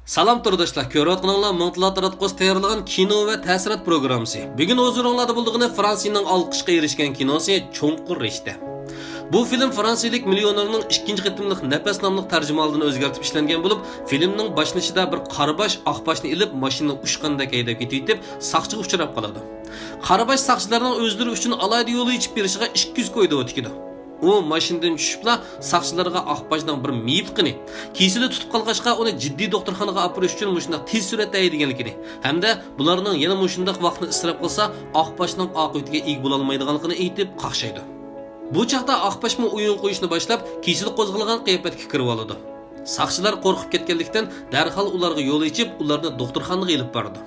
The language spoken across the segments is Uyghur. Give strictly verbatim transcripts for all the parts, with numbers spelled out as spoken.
سالام تورداشلار، كۆرۈۋاتقىنىڭلار مىڭ تالانت تاراتقۇسى تەييارلىغان كىنو ۋە تەسىرات پروگراممىسى. بۈگۈن ھۇزۇرۇڭلاردا بولىدىغىنى فرانسىيىنىڭ ئالقىشقا ئېرىشكەن كىنوسى چوڭقۇر رىشتە. بۇ فىلىم فرانسىيىلىك مىليونېرنىڭ ئىككىنچى قېتىملىق نەپەس ناملىق تەرجىمىھالىدىن ئۆزگەرتىپ ئىشلەنگەن بولۇپ، فىلىمنىڭ باشلىنىشىدا بىر قارا باش ئاق باشنى ئېلىپ، ماشىنىنى ئۇچقاندەك ھەيدەپ كېتىۋېتىپ، ساقچىغا ئۇچراپ قالىدۇ. قارا باش ساقچىلارنىڭ ئۆزلىرى ئۈچۈن ئالاھىدە يول ئېچىپ بېرىشىغا ئىككى يۈز كويدىۋو تىكىدۇ. ئۇ ماشىنىدىن چۈشۈپلا ساقچىلارغا ئاق باشنىڭ بىر مېيىپلىقىنى، كېسىلى تۇتۇپ قالغاچقا ئۇنى جىددىي دوختۇرخانىغا ئاپىرىش ئۈچۈن مۇشۇنداق تېز سۈرئەتتە ھەيدىگەنلىكىنى ھەمدە بۇلارنىڭ يەنە مۇشۇنداق ۋاقىتنى ئىسراپ قىلسا ئاق باشنىڭ ئاقىۋىتىگە ئىگە بولالمايدىغانلىقىنى ئېيتىپ قاقشايدۇ. بۇ چاغدا ئاق باشمۇ ئويۇن قويۇشنى باشلاپ، كېسىلى قوزغالغان قىياپەتكە كىرىۋالىدۇ. ساقچىلار قورقۇپ كەتكەنلىكتىن، دەرھال ئۇلارغا يول ئېچىپ، ئۇلارنى دوختۇرخانىغا ئېلىپ بارىدۇ.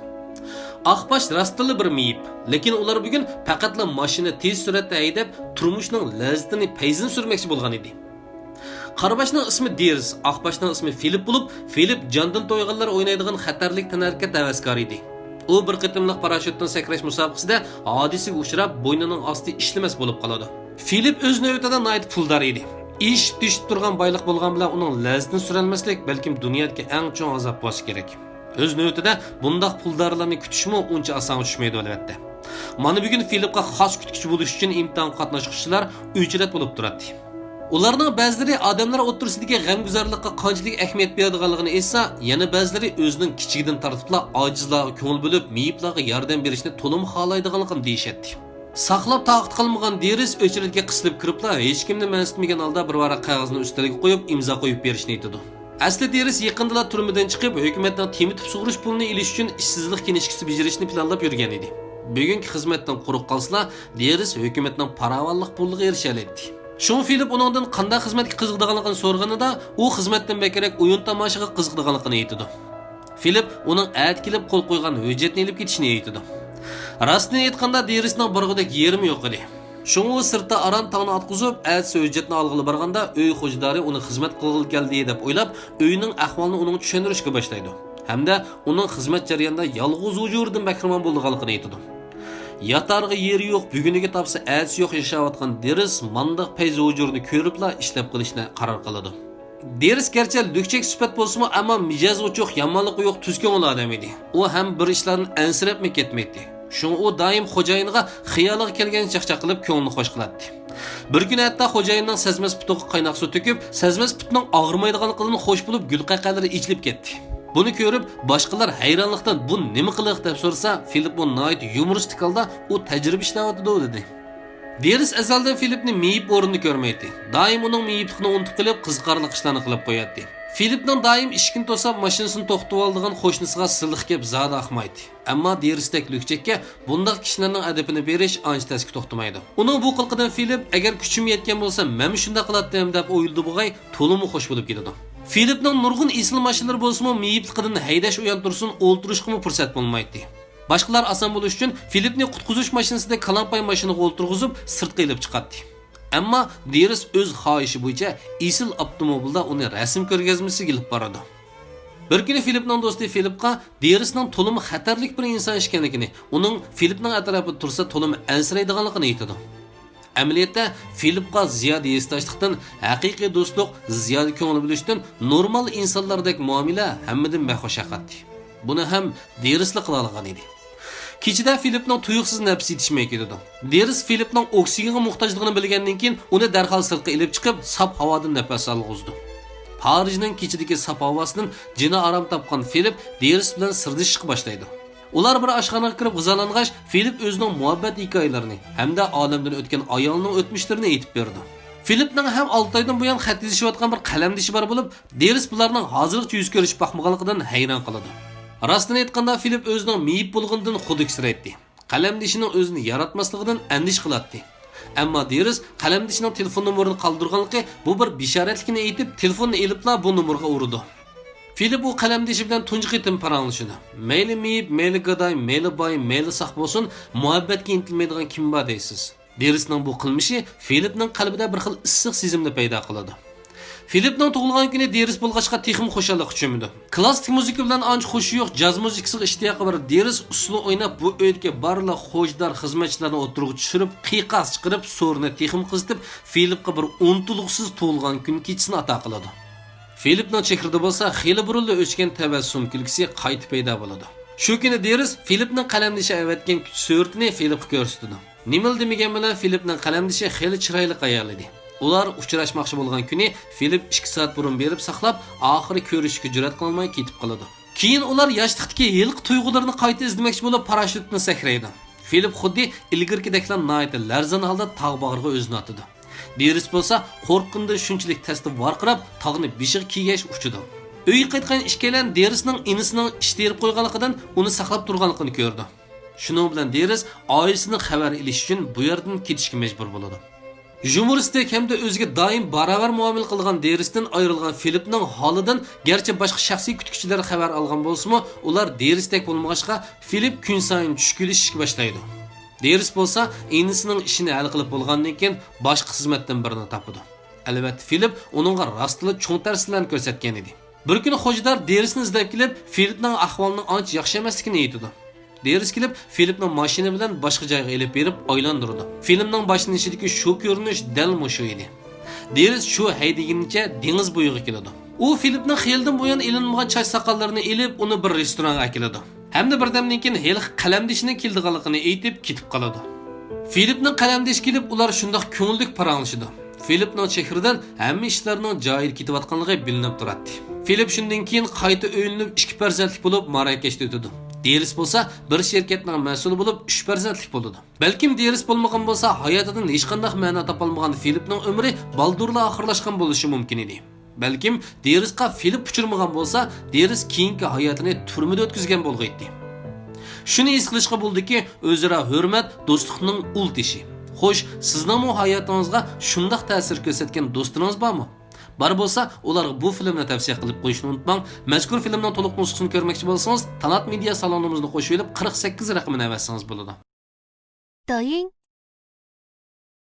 ئاق باش راستتىنلا بىر مېيىپ، لېكىن ئۇلار بۈگۈن پەقەتلا ماشىنا تېز سۈرئەتتە ھەيدەپ، تۇرمۇشنىڭ لەززىتىنى، پەيزىنى سۈرمەكچى بولغان ئىدى. قارا باشنىڭ ئىسمى دېرىس، ئاق باشنىڭ ئىسمى فىلىپ بولۇپ، فىلىپ جاندىن تويغانلار ئوينايدىغان خەتەرلىك تەنھەرىكەت ھەۋەسكارى ئىدى. ئۇ بىر قېتىملىق پاراشوتتىن سەكرەش مۇسابىقىسىدە ھادىسىگە ئۇچراپ، بوينىنىڭ ئاستى ئىشلىمەس بولۇپ قالىدۇ. فىلىپ ئۆز نۆۋىتىدە ناھايىتى پۇلدار ئىدى. ئېشىپ تۆشۈپ تۇرغان بايلىق بولغان بىلەن ئۇنىڭ لەززىتىنى سۈرەلمەسلىك بەلكىم دۇنيادىكى ئەڭ چوڭ ئازاب بولسا كېرەك. ئۆز نۆۋىتىدە بۇنداق پۇلدارلارنى كۈتۈشمۇ ئۇنچە ئاسانغا چۈشمەيدۇ، ئەلۋەتتە. مانا بۈگۈن فىلىپقا خاس كۈتكۈچى بولۇش ئۈچۈن ئىمتىھانغا قاتناشقۇچىلار ئۆچرەت بولۇپ تۇراتتى. ئۇلارنىڭ بەزىلىرى ئادەملەر ئوتتۇرىسىدىكى غەمگۇزارلىققا قانچىلىك ئەھمىيەت بېرىدىغانلىقىنى ئېيتسا، يەنە بەزىلىرى ئۆزىنىڭ كىچىكىدىن تارتىپلا ئاجىزلارغا كۆڭۈل بۆلۈپ، مېيىپلارغا ياردەم بېرىشنى تولىمۇ خالايدىغانلىقىنى دېيىشەتتى. ساقلاپ تاقىتى قالمىغان دېرىس ئۆچرەتكە قىستىلىپ كىرىپلا، ھېچكىمنى مەنسىتمىگەن ھالدا بىر ۋاراق قەغەزنى ئۈستەلگە قويۇپ، ئىمزا قويۇپ بېرىشنى ئېيتىدۇ. ئەسلى دېرىس يېقىندىلا تۈرمىدىن چىقىپ، ھۆكۈمەتنىڭ تېما تېپىپ سۇغۇرۇش پۇلىنى ئېلىش ئۈچۈن ئىشسىزلىق كىنىشكىسى بېجىرىشنى پىلانلاپ يۈرگەن ئىدى. بۈگۈنكى خىزمەتتىن قۇرۇق قالسىلا، دېرىس ھۆكۈمەتنىڭ پاراۋانلىق پۇلىغا ئېرىشەلەيتتى. شۇڭا فىلىپ ئۇنىڭدىن قانداق خىزمەتكە قىزىقىدىغانلىقىنى سورىغىنىدا، ئۇ خىزمەتتىن بەكرەك ئويۇن تاماشىغا قىزىقىدىغانلىقىنى ئېيتىدۇ. فىلىپ ئۇنىڭ ئەتە كېلىپ قول قويغان ھۆججەتنى ئېلىپ كېتىشىنى ئېيتىدۇ. راستىنى ئېيتقاندا، دېرىسنىڭ بارغۇدەك يېرىمى يوق ئىدى. شۇڭا ئۇ سىرتتا ئاران تاڭنى ئاتقۇزۇپ، ئەتىسى ھۆججەتنى ئالغىلى بارغاندا، ئۆي خوجىدارى ئۇنى خىزمەت قىلغىلى كەلدى دەپ ئويلاپ، ئۆينىڭ ئەھۋالىنى ئۇنىڭغا چۈشەندۈرۈشكە باشلايدۇ ھەمدە ئۇنىڭ خىزمەت جەريانىدا يالغۇز ھۇزۇرىدىن مەھرۇمان بولىدىغانلىقىنى ئېيتىدۇ. ياتارغا يېرى يوق، بۈگۈنىگە تاپسا ئەتىسى يوق ياشاۋاتقان دېرىس مانداق پەيزى ھۇزۇرىنى كۆرۈپلا ئىشلەپ قېلىشنى قارار قىلىدۇ. دېرىس گەرچە لۈكچەك سۈپەت بولسىمۇ، ئەمما مىجەزى ئوچۇق، يامانلىقى يوق، تۈز كۆڭۈل ئادەم ئىدى. ئۇ ھەم بىر ئىشلاردىن ئەنسىرەپمۇ كەتمەيتتى. شۇڭا ئۇ دائىم خوجايىنىغا خىيالىغا كەلگەنچە چاقچاق قىلىپ كۆڭلىنى خوش قىلاتتى. بىر كۈنى ھەتتا خوجايىننىڭ سەزمەس پۇتىغا قايناق سۇ تۆكۈپ، سەزمەس پۇتنىڭ ئاغرىمايدىغانلىقىدىن خوش بولۇپ، گۈل قەقەلىرى ئېچىلىپ كەتتى. بۇنى كۆرۈپ، باشقىلار ھەيرانلىقتىن، «بۇ نېمە قىلىق؟» دەپ سورىسا، فىلىپمۇ ناھايىتى يۇمۇرىستىك ھالدا، «ئۇ تەجرىبە ئىشلەۋاتىدۇ» دېدى. دېرىس ئەزەلدىن فىلىپنى مېيىپ ئورنىدا كۆرمەيتتى. دائىم ئۇنىڭ مېيىپلىقىنى ئۇنتۇپ قېلىپ، قىزىقارلىق ئىشلارنى قىلىپ قوياتتى. فىلىپنىڭ دائىم ئىشىكىنى توساپ، ماشىنىسىنى توختىتىۋالىدىغان قوشنىسىغا سىلىق گەپ زادى ئاقمايتتى. ئەمما دېرىستەك لۈكچەككە بۇنداق كىشىلەرنىڭ ئەدىپىنى بېرىش ئانچە تەسكە توختىمايدۇ. ئۇنىڭ بۇ قىلىقىدىن فىلىپ، «ئەگەر كۈچۈم يەتكەن بولسا، مەنمۇ شۇنداق قىلاتتىم» دەپ ئويلىدى بوغاي، تولىمۇ خوش بولۇپ كېتىدۇ. فىلىپنىڭ نۇرغۇن ئېسىل ماشىنىلىرى بولسىمۇ، مېيىپلىقىدىن ھەيدەش ئۇيان تۇرسۇن، ئولتۇرۇشقىمۇ پۇرسەت بولمايتتى. باشقىلار ئاسان بولۇش ئۈچۈن فىلىپنى قۇتقۇزۇش ماشىنىسىدەك كالاڭپاي ماشىنىغا ئولتۇرغۇزۇپ، سىرتقا ئېلىپ چىقاتتى. ئەمما دېرىس ئۆز خاھىشى بويىچە ئېسىل ئاپتوموبىلدا ئۇنى رەسىم كۆرگەزمىسىگە ئېلىپ بارىدۇ. بىر كۈنى فىلىپنىڭ دوستى فىلىپقا دېرىسنىڭ تولىمۇ خەتەرلىك بىر ئىنسان ئىكەنلىكىنى، ئۇنىڭ فىلىپنىڭ ئەتراپىدا تۇرسا تولىمۇ ئەنسىرەيدىغانلىقىنى ئېيتىدۇ. ئەمەلىيەتتە، فىلىپقا زىيادە ھېسداشلىقتىن، ھەقىقىي دوستلۇق، زىيادە كۆڭۈل بۆلۈشتىن، نورمال ئىنسانلاردەك مۇئامىلە ھەممىدىن بەك خۇشياقاتتى. بۇنى ھەم دېرىسلا قىلالايدىغان ئىدى. كېچىدە فىلىپنىڭ تۇيۇقسىز نەپىسى يېتىشمەي كېتىدۇ. دېرىس فىلىپنىڭ ئوكسىگېنغا موھتاجلىقىنى بىلگەندىن كېيىن، ئۇنى دەرھال سىرتقا ئېلىپ چىقىپ، ساپ ھاۋادىن نەپەس ئالغۇزىدۇ. پارىژنىڭ كېچىدىكى ساپ ھاۋاسىدىن جېنى ئارام تاپقان فىلىپ دېرىس بىلەن سىردىشىشقا باشلايدۇ. ئۇلار بىر ئاشخانىغا كىرىپ غىزالانغاچ، فىلىپ ئۆزىنىڭ مۇھەببەت ھېكايىلىرىنى ھەمدە ئالەمدىن ئۆتكەن ئايالىنىڭ ئۆتمۈشلىرىنى ئېيتىپ بېرىدۇ. فىلىپنىڭ ھەم ئالتە ئايدىن بۇيان خەت يېزىشىۋاتقان بىر قەلەمدىشى بار بولۇپ، دېرىس بۇلارنىڭ ھازىرغىچە يۈز كۆرۈشۈپ باقمىغانلىقىدىن ھەيران قالىدۇ. راستىنى ئېيتقاندا، فىلىپ ئۆزىنىڭ مېيىپ بولغىنىدىن خۇدۈكسىرەيتتى. قەلەمدىشىنىڭ ئۆزىنى ياراتماسلىقىدىن ئەندىشە قىلاتتى. ئەمما دېرىس قەلەمدىشىنىڭ تېلېفون نومۇرىنى قالدۇرغانلىقى بۇ بىر بېشارەتلىكىنى ئېيتىپ، تېلېفوننى ئېلىپلا بۇ نومۇرغا ئۇرىدۇ. فىلىپ ئۇ قەلەمدىشى بىلەن تۇنجى قېتىم پاراڭلىشىدۇ. مەيلى مېيىپ، مەيلى گاداي، مەيلى باي، مەيلى ساق بولسۇن، مۇھەببەتكە ئىنتىلمەيدىغان كىم بار دەيسىز؟ دېرىسنىڭ بۇ قىلمىشى فىلىپنىڭ قەلبىدە بىر خىل ئىسسىق سېزىمنى پەيدا قىلىدۇ. فىلىپنىڭ تۇغۇلغان كۈنى دېرىس بولغاچقا تېخىمۇ خۇشاللىققا چۆمىدۇ. كلاسسىك مۇزىكا بىلەن ئانچە خۇشى يوق جاز مۇزىكىسىغا ئىشتىياقى بار دېرىس ئۇسسۇل ئويناپ، بۇ ئۆيدىكى بارلىق خوجىدار خىزمەتچىلەرنى ئوتتۇرىغا چۈشۈرۈپ، قىيقاس چىقىرىپ، سورۇننى تېخىمۇ قىزىتىپ، فىلىپقا بىر ئۇنتۇلغۇسىز تۇغۇلغان كۈن كېچىسىنى ئاتا قىلىدۇ. فىلىپنىڭ چېھرىدە بولسا خېلى بۇرۇنلا ئۆچكەن تەبەسسۇم كۈلكىسى قايتا پەيدا بولىدۇ. شۇ كۈنى دېرس فىلىپنىڭ قەلەمدىشى ئەۋەتكەن كۈتۈش سۈرىتىنى فىلىپقا كۆرسىتىدۇ. نېمىلا دېمىگەن بىلەن فىلىپنىڭ قەلەمدىشى خېلى چىرايلىق ئايال ئىدى. ئۇلار ئۇچراشماقچى بولغان كۈنى فىلىپ ئىككى سائەت بۇرۇن بېرىپ ساقلاپ، ئاخىرى كۆرۈشۈشكە جۈرئەت قىلالماي كېتىپ قالىدۇ. كېيىن ئۇلار ياشلىقتىكى ھېلىقى تۇيغۇلىرىنى قايتا ئىزدىمەكچى بولۇپ پاراشۇتتىن سەكرەيدۇ. فىلىپ خۇددى ئىلگىرىكىدەكلا ناھايىتى لەرزان ھالدا تاغ باغرىغا ئۆزىنى ئاتىدۇ. دېرس بولسا قورققىنىدىن شۇنچىلىك تەستە ۋارقىراپ، تاغنى بېشىغا كىيگەچ ئۇچىدۇ. ئۆيگە قايتقان ئىككىيلەن دېرسنىڭ ئىنىسىنىڭ ئىش تېرىپ قويغانلىقىدىن ئۇنى ساقلاپ تۇرغانلىقىنى كۆرىدۇ. شۇنىڭ بىلەن دېرس ئائىلىسىدىن خەۋەر ئېلىش ئۈچۈن بۇ يەردىن كېتىشكە مەجبۇر بولىدۇ. يۇمۇرىستىك ھەمدە ئۆزىگە دائىم باراۋەر مۇئامىلە قىلغان دېرستىن ئايرىلغان فىلىپنىڭ ھالىدىن گەرچە باشقا شەخسىي كۈتكۈچىلەر خەۋەر ئالغان بولسىمۇ، ئۇلار دېرستەك بولمىغاچقا، فىلىپ كۈنسايىن چۈشكۈنلىشىشكە باشلايدۇ. دېرس بولسا ئىنىسىنىڭ ئىشىنى ھەل قىلىپ بولغاندىن كېيىن باشقا خىزمەتتىن بىرنى تاپىدۇ. ئەلۋەتتە، فىلىپ ئۇنىڭغا راستلا چوڭ تەسىرلەرنى كۆرسەتكەن ئىدى. بىر كۈنى خوجىدار دېرسنى ئىزدەپ كېلىپ، فىلىپنىڭ ئەھۋالىنىڭ ئانچە ياخشى ئەمەسلىكىنى ئېيتىدۇ. دېرس كېلىپ، فىلىپنى ماشىنا بىلەن باشقا جايغا ئېلىپ بېرىپ ئايلاندۇرىدۇ. فىلىمنىڭ باشلىنىشىدىكى شۇ كۆرۈنۈش دەل مۇشۇ ئىدى. دېرس شۇ ھەيدىگىنىچە دېڭىز بويىغا كېلىدۇ. ئۇ فىلىپنىڭ خېلىدىن بۇيان ئېلىنمىغان چاچ ساقاللىرىنى ئېلىپ، ئۇنى بىر رېستورانغا ئەكېلىدۇ. ھەمدە بىردەمدىن كېيىن ھېلىقى قەلەمدىشىنىڭ كېلىدىغانلىقىنى ئېيتىپ كېتىپ قالىدۇ. فىلىپنىڭ قەلەمدىشى كېلىپ، ئۇلار شۇنداق كۆڭۈللۈك پاراڭلىشىدۇ. فىلىپنىڭ چېھرىدىن ھەممە ئىشلارنىڭ جايىدا كېتىۋاتقانلىقى بىلىنىپ تۇراتتى. فىلىپ شۇندىن كېيىن قايتا ئۆيلىنىپ، ئىككى پەرزەنتلىك بولۇپ، ماراكەشتە ئۆتىدۇ. دېرس بولسا بىر شىركەتنىڭ مەسئۇلى بولۇپ، ئۈچ پەرزەنتلىك بولىدۇ. بەلكىم دېرس بولمىغان بولسا، ھاياتىدىن ھېچقانداق مەنە تاپالمىغان فىلىپنىڭ ئۆمرى بالدۇرلا ئاخىرلاشقان بولۇشى مۇمكىن ئىدى. بەلكىم دېرسقا فىلىپ ئۇچرىمىغان بولسا، دېرس كېيىنكى ھاياتىنى تۈرمىدە ئۆتكۈزگەن بولغىيتتى. شۇنى ھېس قىلىشقا بولىدۇكى، ئۆزئارا ھۆرمەت دوستلۇقنىڭ ئۇل تېشى. خوش، سىزنىڭمۇ ھاياتىڭىزغا شۇنداق تەسىر كۆرسەتكەن دوستلىرىڭىز بارمۇ؟ بار بولسا، ئۇلارغا بۇ فىلىمنى تەۋسىيە قىلىپ قويۇشنى ئۇنتۇماڭ. مەزكۇر فىلىمنىڭ تولۇق نۇسخىسىنى كۆرمەكچى بولسىڭىز، تالانت مېدىا سالونىمىزنى قوشۇۋېلىپ، قىرىق سەككىز رەقىمىنى ئەۋەتسىڭىز بولىدۇ. 抖音、